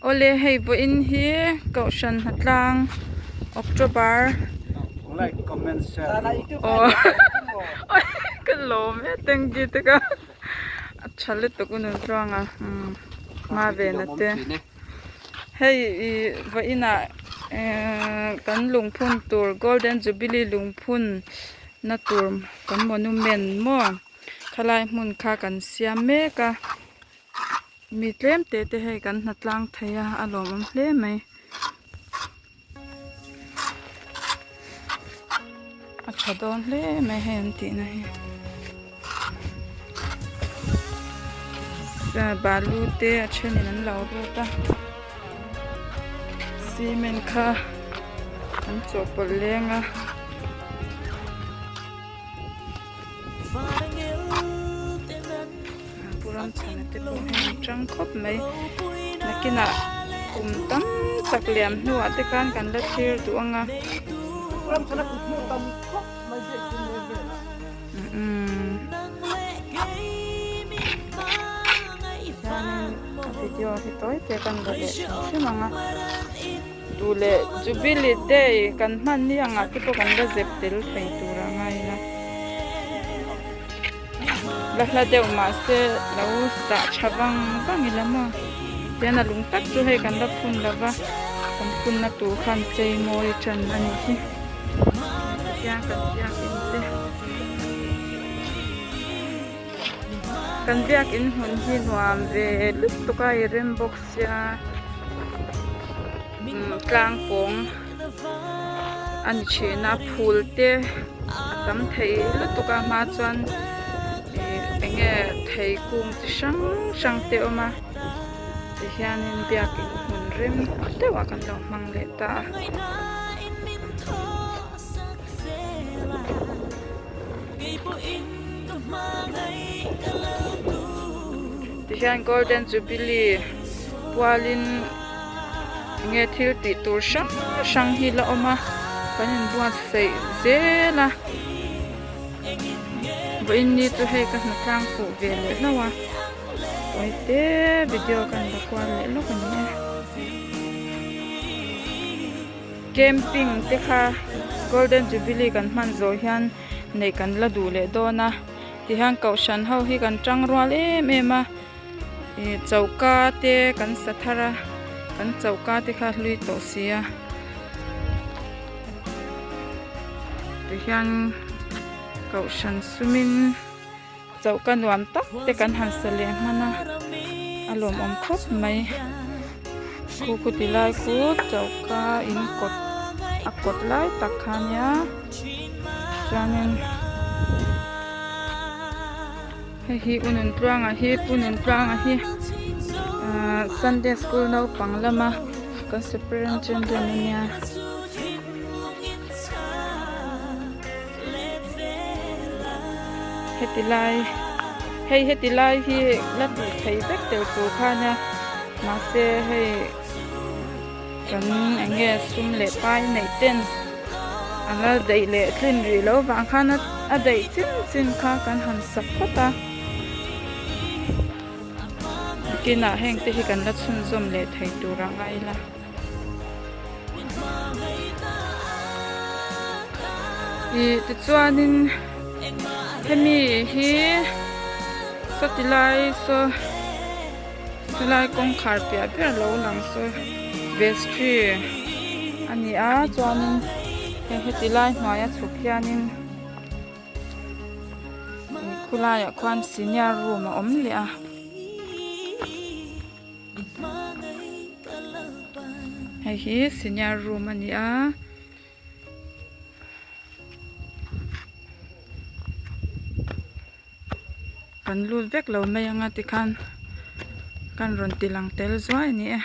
Awle hei vawiin hi Kohhran Hnatlang October Like comment share aw ka lawm e thank you te ka a tha lutuk u Nuntluanga umm hma ve na te hei ih vawiin ah ehh kan lungphun tur Golden Jubilee lungphun na tur kan monument maw khalai hmun kha kan siam mek a. Mi tlem te te hei kan hna tlang thei a a lawmawm hle mai. A tha dawn hle mai hei an tih na hi. Balu te a thenin an lo lut a cement kha an chawhpawlh leng a. Pu Ramchhana te pawh hi an tang khawp mai nakinah kum tam tak liam hnuah te khan kan la thlir duh ang a chuanin a video hi tawi te kan la leh hrim hrim ang a duh leh jubilee day kan hman ni angah te pawh kan la zep tel thei tur a ngai ila. La hla deuh mahse lo dah tha vang vang ila maw tihian a lung tak chu hei kan la phun lo va kan phunna tur khan chei mawi tan a nih hi tihian kan biakin te kan biakin hmun hi nuam ve lutuk a i rem bawk sia tlang pawng. A ni thin a phul te a tam thei lutuk a hma chuan ih eng nge thei kung chi hrang hrang te a awm a tihianin biakin hmun rem deuh ah kan lo hmang leh ta a. Tihian golden jubilee pualin. Enge thil tih tur hrang hrang hi la awm a kan inbuatsaih zel a vawiin ni chu hei ka hna tlang fuh ve leh hlauh a tawite video ka la kual leh lawk a ni e camping te kha golden jubilee kan hman zawh hian neih kan la duh leh dawn a tihian kohhran ho hi kan tang rual em em a. Ih choka te kan sa thar a kan choka te kha hlui tawh si a tihian kohhran sumin choka nuam tak te kan han sa leh hman a a lawmawm khawp mai khu khu ti lai khu choka in kawt a kawt lai tak kha ania chuanin. Hei hi U Nuntluanga hi Pu Nuntluanga hi ahh Sunday school naupang lama kan superintendent a nia. Heti lai hei heti lai hi la tih thei vek tel tur kha a nia mahse hei kan eng nge sum leh pai neih ten a la daih leh tlin rih loh vang khan a daih chin chin kha kan han sak phawt a nakinah heng te hi kan la chhunzawm leh thei tur a ngai ila. Ih tichuanin hemi hi sawti lai saw. Helai kawngkhar piah ber lo lang saw vestry a ni a chuanin hei heti lai hnuaia chhuk hianin khulaiah khuan senior room a awm leh a. Hei hi senior room a ni a. Kan lut vek lo mai anga tikhan kan rawn ti lang tel zuai a ni e.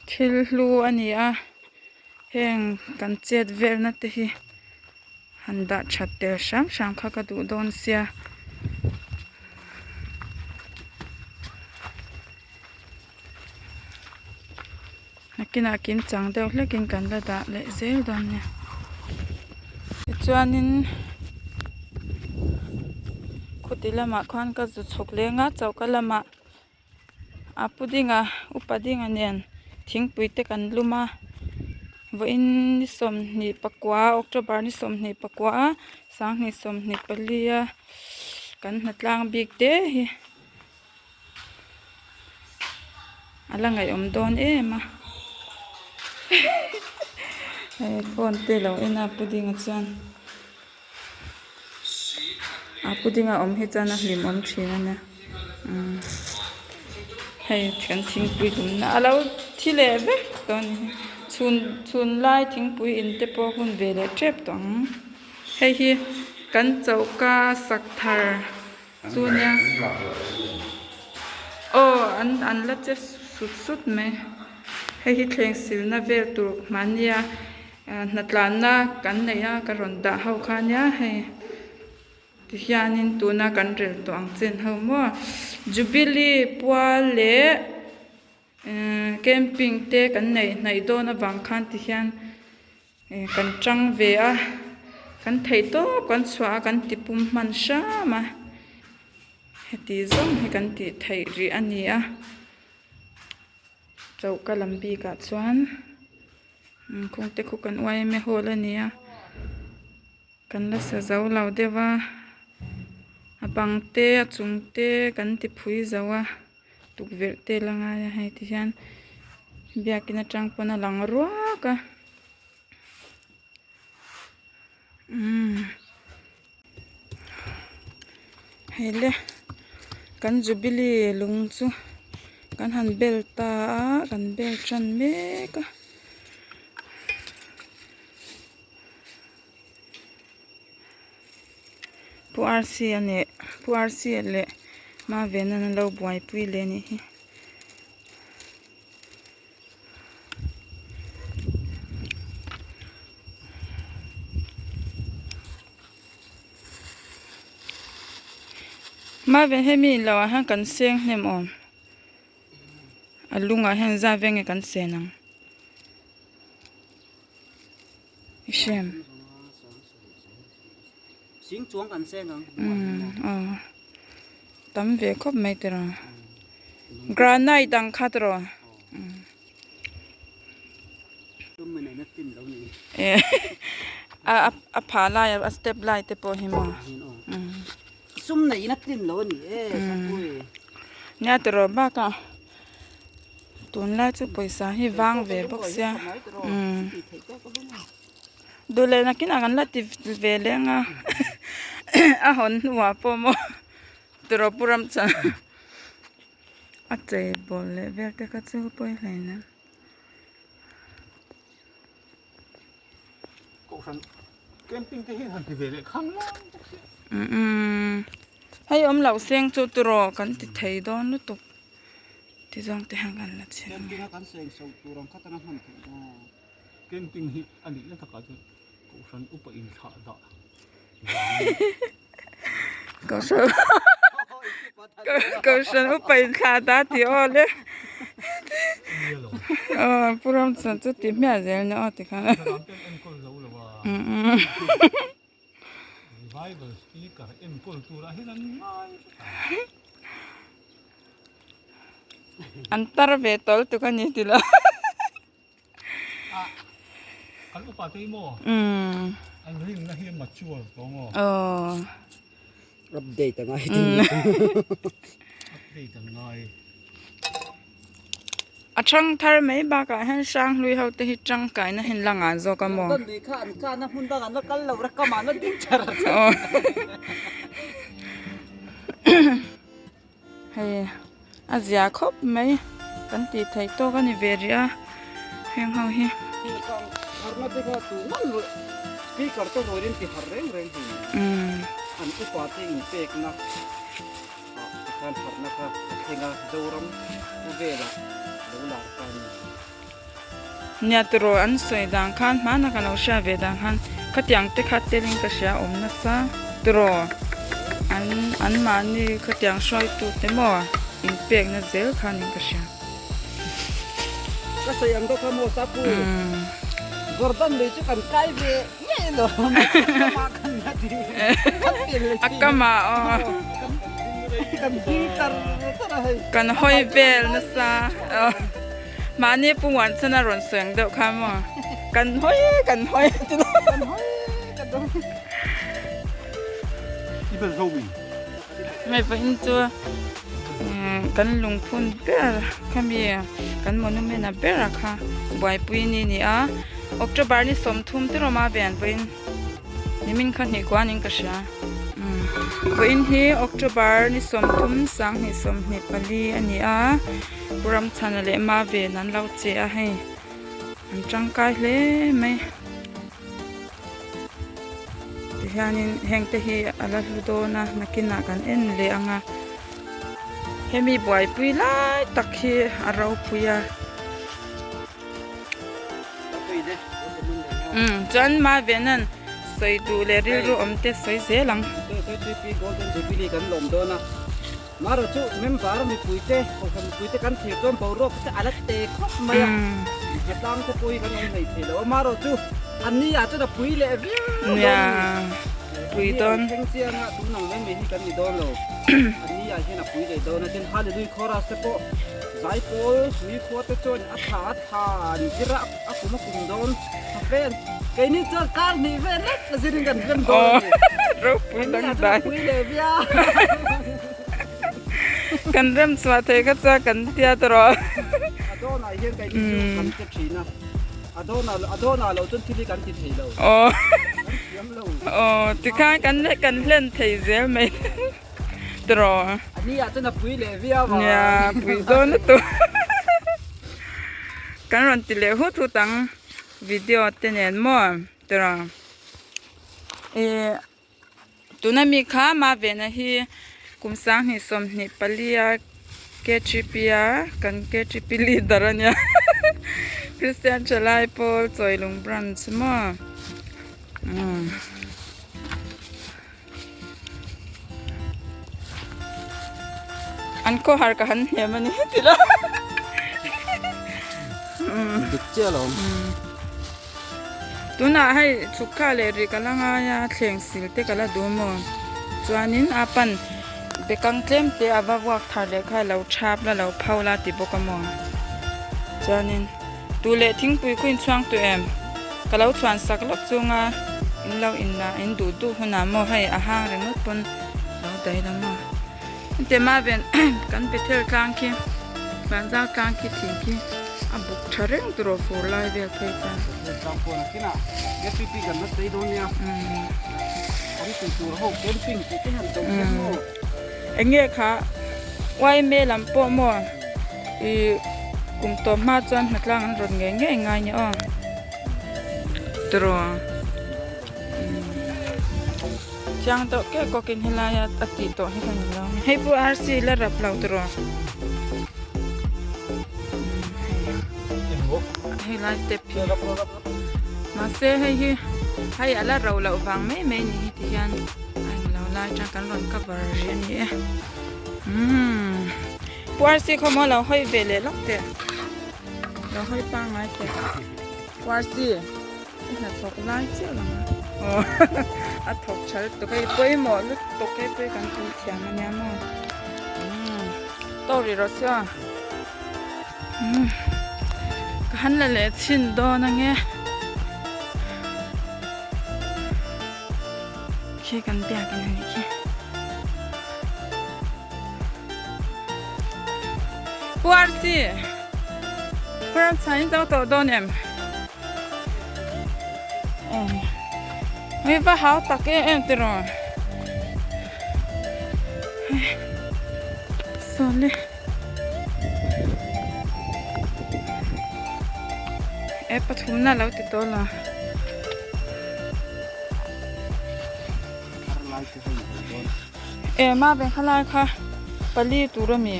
Thil hlu a ni a heng kan chet velna te hi. Han dah that tel hram hram kha ka duh dawn sia. Nakinah kim chang deuh hlekin kan la dah leh zel dawn nia. Tichuanin khuti lamah khuan ka zu chhuk leng a choka lamah a puding a upa dinga nen thingpui te kan lum a vawiin ni 24 October ni 24 2024 a kan hnatlang bik te hi. A la ngaihawm dawn em a hei phone te lo en a pudding ah chuan a pudding a awm hi chuan a hlim awm thin a nia umm hei kan thingpui dumna a lo thi leh vek tawh a ni hi chhun chhun lai thingpui in te pawh hun ve leh tep tawh ang hei hi kan choka sak thar. Chu nia aw an an la che sut sut mai hei hi thleng silna vel tur mahnia hnatlanna kan neih a ka rawn dah ho kha nia hei tihianin tuna kan rel tawh ang chen ho maw jubilee pual leh ehh camping te kan neih hnaih dawn avang khan tihian. Kan tang ve a, kan theih tawp kan chhuah a, kan ti pum hman hram a, heti zawng hi kan tih theih rih a ni a, choka lam bikah chuan khungte khu kan yma hall a ni a, kan la sa zo lo deuh a, a bang te a chung te kan ti phui zo a. Tukverh te la ngai a hei ti hian biakin atang pawn a lang ruak a umm hei le kan jubilee lung chu kan han bel ta a kan bel tan mek a. Pu Rc-a leh Pu Rc-a leh Mavenan an lo buaipui leh a nih hi. Maven hemi in loh ah hian kan seng hnem awm a lungah hian zat veng nge kan sen ang. Hrem. Sing chuang kan seng ang. Umm aw. Tam ve khawp mai tiraw. Granite ang kha tiraw. A a phah lai a step lai te pawh hi maw. Sum nei in a tlin lo a ni e Sapui. Nia tiraw bakah. Tunlai chu pawisa hi vang ve bawk sia umm duh leh nakinah kan la ti ve leng a a hawn hnuah pawh maw tiraw pu ram chuan a chei bawl leh vel te kha chu pawi hle nen. Kohhran camping te hian han ti ve leh khang lang bawk sia. Umm hei awm loh seng chu tiraw kan ti thei dawn lutuk. Ti zawng te hian kan la chhiar ang. Camping a kan seng so tur ang khat anga hman theih na. Camping hi a nih na takah chuan Kohhran upa inthlah dah Kohhran Kohhran upa inthlah dah tih aw le. Aw Pu Ramchhan chu ti hmiah zel nia aw tikhan. Enkawl zo lo a. Revival speaker enkawl turah hian an ngai vek a. An tar ve tawl tuk a ni ti lo. Ah, kan upa te hi maw? Umm. An rinna hi a mature tawh maw? Aw. Update a ngai tih. Update a ngai. A thang thar mai bakah hian Hranghlui ho te hi tangkaina hi an la ngah zawk a maw? Hei a zia khawp mai kan tih theih tawk a ni ve rih a heng ho hi. Ah tikhan harhna kha a thleng a, Zoram khawvelah lo lar ta a ni. Nia tiraw an sawi dan khan hmana ka lo hria ve dan khan khatiang te kha telin ka hria awm nasa tiraw an an mahni khatiang hruaitu te maw inpekna zel khan in ka hria. Ka sawi ang deuh kha maw Sapu? Jordan lui chu kan kai ve. A kamah aw. Kan hawi vel nasa. Mahni pu Muan chuan a rawn sawi ang deuh kha maw? Kan hawi kan hawi ti lo. Hei vawiin chu kan lungphun ber khami kan monument a ber a kha buaipui ni a ni a October ni 30 te rawma ve an vawiin nimin kha hnih kuan in ka hria vawiin hi October ni 30 sanghnih 24 a ni a Pu Ramchhana leh Maven an lo che a hei an tangkai hle mai. Tihianin heng te hi a la hlu dawn a nakinah kan en leh ang a hemi buaipui lai tak hi a ropui a umm chuan Mavenan sawi duh leh rilru awm te sawi zel ang. Mara chu member mipuite kohhran mipuite kan thlir chuan boruak te a la te khawp mai a, hnatlang te pawh hi kan awm hlei thei lo a, mara chu an ni ah chuan a pui leh viau dawn a ni. Pui dawn. Thleng chiang a tun ang mai mai hi kan ni dawn lo, an ni ah hian a pui leh dawn a, tin Hallelui chorus te pawh Zaipawl sui khua te chuan a tha a tha an zir a, a kum a kum dawn a vel keini chuan kar hnih vel lek a zirin kan rem dawn a ni. Ropui dang dai. Pui leh viau. Kan rem chhuah thei kha chuan kan tia ta rawh. A dawnah hian keini chu kan che thin a, a dawnah a dawnah loh chuan thil hi kan ti thei lo. Kan thiam lo. Aw tikhan kan kan hlen thei zel mai. Tiraw. A ni ah chuan a pui leh viau a. Nia pui dawn lutuk. Kan rawn ti leh hut hut ang video te nen maw tiraw. Ih tuna mi kha Mavena hi kum sanghnih sawmhnih pali a KTP a kan KTP leader a nia Christian Thalai Pawl Chawilung branch maw umm. An khawhar ka han hnem a ni ti lo. Dik chiah lo. Tunah hei chhuk kha leh ri ka la ngai a thleng sil te ka la duh maw chuanin a pan bekang tlem te a va vuak thar leh kha lo thap la lo pho la ti bawk a maw chuanin. Tu leh thingpui khu inchhuang tawh em? Ka lo chhuan sak lawk chunga in lo inla in duh duh hunah maw hei a hang ringawt pawn lo daih lo maw? Hetiang mah ven kan Bethel tlang khi Vanzau tlang khi thing khi a buk tha reng tur aw fur lai vel phei chuan. Bethel tlang pawh nakinah KPP kan la chei dawn nia. Kan tih tur ho camping tih te hian do hian maw? Eng nge kha yma lam pawh maw ih kum tawp hma chuan hnatlang an rawn ngei ngei ngai nia aw tiraw chiang deuh kek kawk in helai a a tih tawh hi ka ni lo hei pawh arsi la rap lo tiraw hei lai step hi mahse hei hi hei a la ro loh vang mai mai ni hi ti hian. A englo lai atang kan rawn cover rih a ni e umm Pu RC khaw maw lo hawi ve leh lawk teh lo hawi pangngai teh Pu RC i hnathawk lai chiah lang a aw a thawk tha lutuk hei pawimawh lutuk hei pawh hi kan pui thiam a nia maw umm tawk rih rawh se aw umm ka han la leh chhin dawn ange. Khi kan biak in a nih khi. Pu RC, Pu Ramchhan in zo tawh dawn em? Ui va hau tak em em tiraw. Sawle. E pathumna lo ti tawh la. E ma ve khalai kha pali tur ami.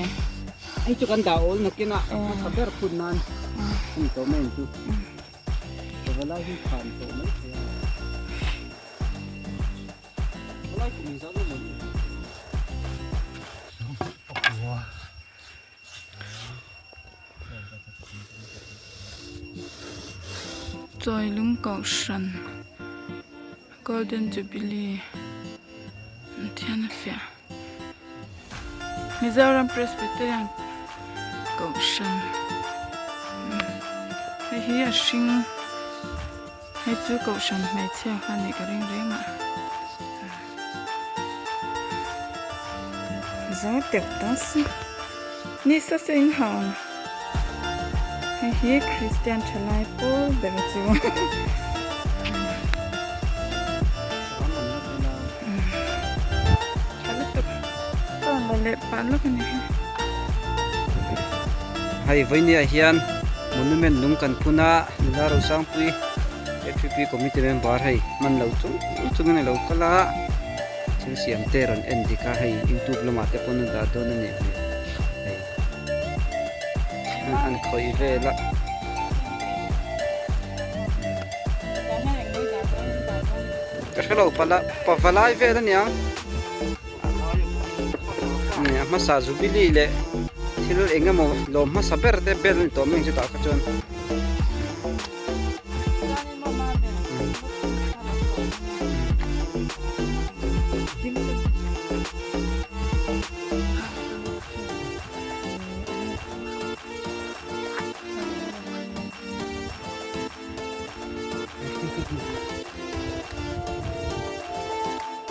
Hei chu kan dah awl nakin a hmasa ber phun nan a ni tawh mai ang chu. Pavalai hi khan tawh mai thei a. Pavalai kum inzah lo maw ni? Chawilung kohhran. Golden Jubilee an thian a fiah. Mizoram Presbyterian Kohhran hei hi a hring hei chu Kohhran hmeichhia kha a nih ka ring reng a zo teuh ta si nisa se in hau ang hei hi Kristian thalai pawl ber chu. Hei vawinia hian monument lung kan phun a nula Rosangpui F_P committee member hei hman lo chung chungin a lo kal a thil siam te rawn en dik a hei youtube lamah te pawn a dah dawn a nih hmel hei an khawih vel a. Ka hre lo pala pavalai vel aniang a hmasa jubilee leh thil eng emaw lawm hmasa ber te bel a ni tawh mai ang chutah kha chuan.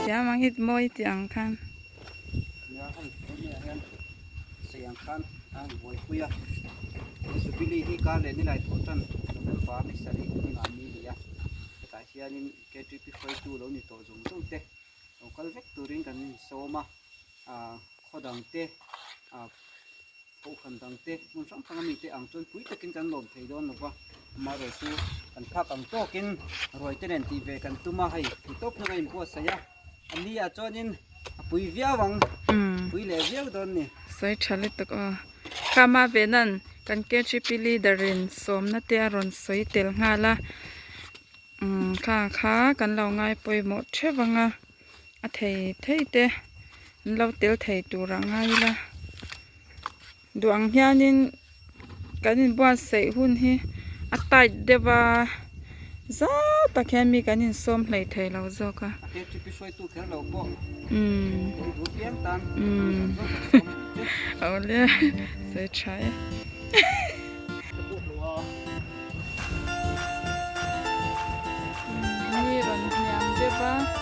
Tiang ang hi mawi tih ang khan. Nia hei hemi ah hian sei ang khan a han buaipui a Jubilee hi kar leh nilai thawh tan November ni sarih ni nga ni a ni a hetah hianin K_T_P hruaitu lo ni tawh zawng zawng te lo kal vek turin kan insawm a ah khaw dang te ah Kohhran dangte hmun hrang hrang a mite ang chuan pui takin kan lawm thei dawn lova, amaherawh chu kan phak ang tawkin ruai te nen tih ve kan tum a, hei ti tawp hnung a inbuatsaih a, a ni ah chuanin a pui viau ang, pui leh viau dawn ni. Sawi tha lutuk aw. Khama venan kan KGP leader in sawmna te a rawn sawi tel nghal a, umm kha kha kan lo ngai pawimawh theuh ang a. A thei thei te an lo tel thei tur a ngai ila duh ang hianin kan inbuatsaih hun hi a tight deuh a zau tak hian mi kan insawm hlei thei lo zawk a. Umm awle sawi tha e. Ni rawn hniam deuh a.